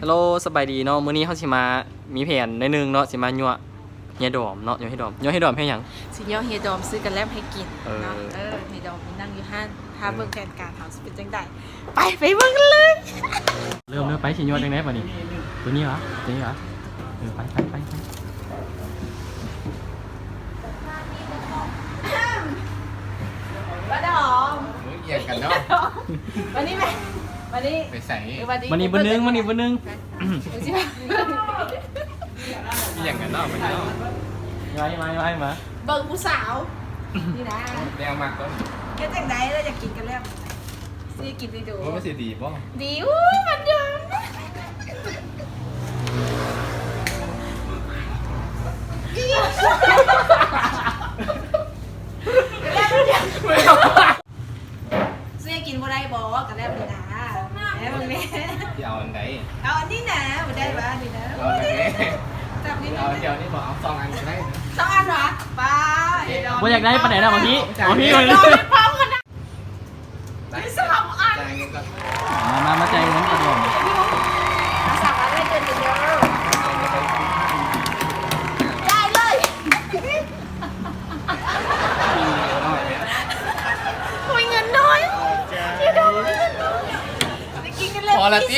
Hello ສະບາຍດີເນາະ ມື້ນີ້ເຮົາຊິມາມີແຜນໜ້ອຍໜຶ່ງເນາະ ຊິມາຍົວະເຮຍດອມເນາະ ຍົວະເຮຍດອມ ຍົວະເຮຍດອມເຮັດຫຍັງ? ຊິຍົວະເຮຍດອມຊື້ກະແລັມໃຫ້ກິນເນາະ ເອີ ເອີ ເຮຍດອມນັ່ງຢູ່ຫັ້ນ ຖ້າເບິ່ງແຜນການເຮົາຊິເປັນຈັ່ງໃດ ໄປ ໄປເບິ່ງກັນເລີຍ ເລີ່ມເລີຍ ໄປ ຊິຍົວະຈັ່ງໃດບາດນີ້ ຕົວນີ້ຫວາ ຕົວນີ້ຫວາ ເອີ ໄປ ໄປ ໄປ ໄປ ປ້າດອມ ໂອ້ຍ ອຽງກັນເນາະ ມານີ້ແມ່ ມານີ້ ໄປໃສ ເອີ ມານີ້ ມານີ້ເບິ່ງໜຶ່ງ ມານີ້ເບິ່ງໜຶ່ງ ໄປ ອີ່ຫຍັງກັນເນາະ ມານີ້ເນາະ ມາ ມາ ມາ ມາ ເບິ່ງຜູ້ສາວ ນີ້ນະ ແນວມັກກໍ ເຮັດຈັ່ງໃດລະຢາກກິນກັນແລ້ວ ຊິກິນດີດູ ໂອ້ ມັນຊິດີບໍ່? ດີ ໂອ້ຍ ມັນດອມ ຊື້ກິນບໍ່ໄດ້ບໍ່ ກະແລັບນີ້ນະ ແລ້ວເບິ່ງແນ່ ຊິເອົາອັນໃດ? ເອົາອັນນີ້ນະ ບໍ່ໄດ້ຫວາ ນີ້ນະ ເອົາອັນໃດ? ຈັບນີ້ ເອົາດຽວນີ້ບໍ່ ເອົາສອງອັນກະໄດ້ ສອງອັນຫວາ ປ້າ ບໍ່ຢາກໄດ້ປານໃດນະ ບາງທີ ບາງທີ ເອົາໃຫ້ພ້ອມກັນນະ ໄດ້ ສາມອັນ ຈ່າຍເງິນກ່ອນ ມາ ມາ ມາຈ່າຍເງິນກ່ອນ ມາ ສາມອັນ ໄດ້ເງິນເດີ ຈ່າຍເລີຍ ໂອ້ຍ ເງິນໜ້ອຍ ເສຍດາຍ ໄປກິນກັນເລີຍ ພໍລະຕິ